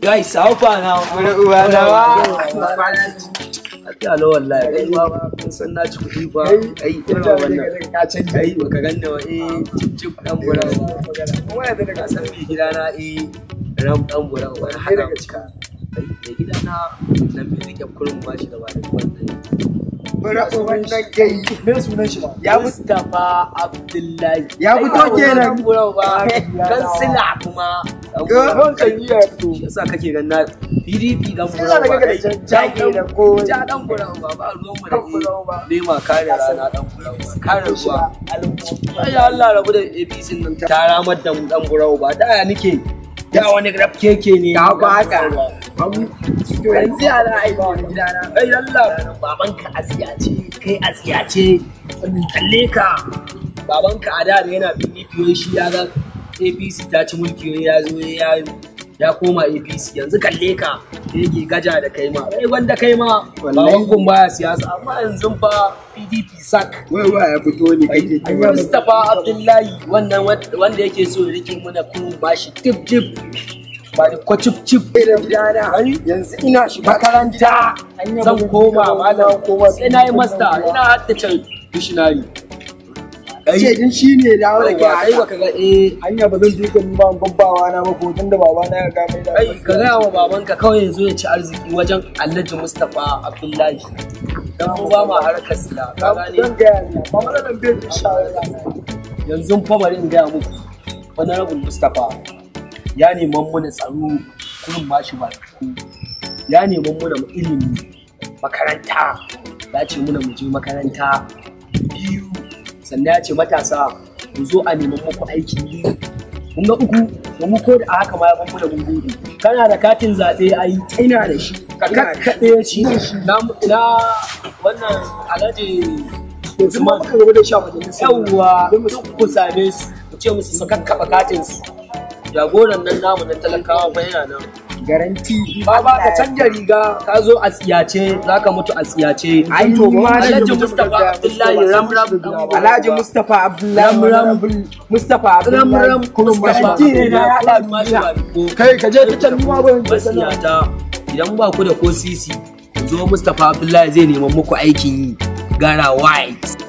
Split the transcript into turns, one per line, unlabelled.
Guys, how far now?
Uwa na wa.
Lafiya lau wallahi. Kai ba kun san na ci kuɗi ba. Ai, ina wannan.
Ka canja.
Ai, baka ganni ba eh cip cip dan bura.
Kuma yanzu daga
Ka san mai gidana eh ram dan bura wani
Kai
hada
daga cika.
Mai gidana nan mai rike kurin bashi da ba da wannan.
Bura uban nan kai. Me sunan shi ba?
Ya Mustapha Abdullahi.
Ya fito kenan.
Dan bura ba. Kansila kuma. Dan
Ga
bura.
kan iya fito.
Shi yasa kake ganin na PDP dan
Sai
bura
za ka ga da jage da komai.
Ja dan bura ba ba ruwan mu
Dan bura
da
ba.
lema kare rana dan bura ba kare ruwa. Ai Allah rabu da APC nan ta ramar da mu dan bura ba da ya nike da wani grab keke ne.
Ka ba haka. To yanzu ya za a yi gidana.
Ai Allah babanka a tsiyace kai a tsiyace kalle ka babanka a da da yana PDP wai shi ya ga APC ta ci mulki wai ya zo ya ya koma APC yanzu kalle ka da yake gaja da kai ma ai wanda kai ma baban kun baya siyasa amma yanzu fa PDP sak.
Wai wa ya fito ne kake ji?
Mustapha Abdullahi wannan wanda yake so ya rike mana kurun bashi tip tip ba da ko cip cip
Da gidana yanzu ina shiga
makaranta zan koma malam sai na yi master ina haddace dictionary.
Ce din shi ne dawo da
kai
kai.
baka ga eh
Hanya ba zan duka ni ba babbawa na ba ko tunda baba na ya ga mai da.
Ai ka gaya wa babanka kawai ya zo ya ci arziki wajen Alhaji Mustapha Abdullahi dan mu ba ma harkar siya ka gane.
Zan gaya ni ba matsalan bai da shawara.
Yanzu fa bari in gaya muku Honorable Mustapha ya neman muna tsaro kurin mashi ba ku ya neman muna ilimi makaranta ya ce muna mu je makaranta biyu sannan ya ce matasa ku zo a neman muku aikin yi kun ga uku mu ko da a haka ma ya ban muna mun gode. Kana da katin zaɓe ai?
Ina da shi.
Ka kakkaɓe shi na na wannan Alhaji
Yanzu ma muka gaba da sha majalisa.
Yawwa duk ku same su ku ce musu su kakkaɓa katin su jagoran nan namu na talakawa fa yana nan.
Garanti.
Baba ka canja riga ka zo a tsiyace zaka mutu a tsiyace.
Ai to ma
Alhaji Mustapha Abdullahi Ram Ram.
Alhaji Mustapha Abdullahi
Ram Ram.
Mustapha
Ram Ram
Abdullahi.
Mustapha
ne na ya haɗa duniya. Kai ka je ta can ruwa ba yanzu sana.
Masiyata idan ba ku da ko sisi ku zo Mustapha Abdullahi zai neman muku aikin yi gara white.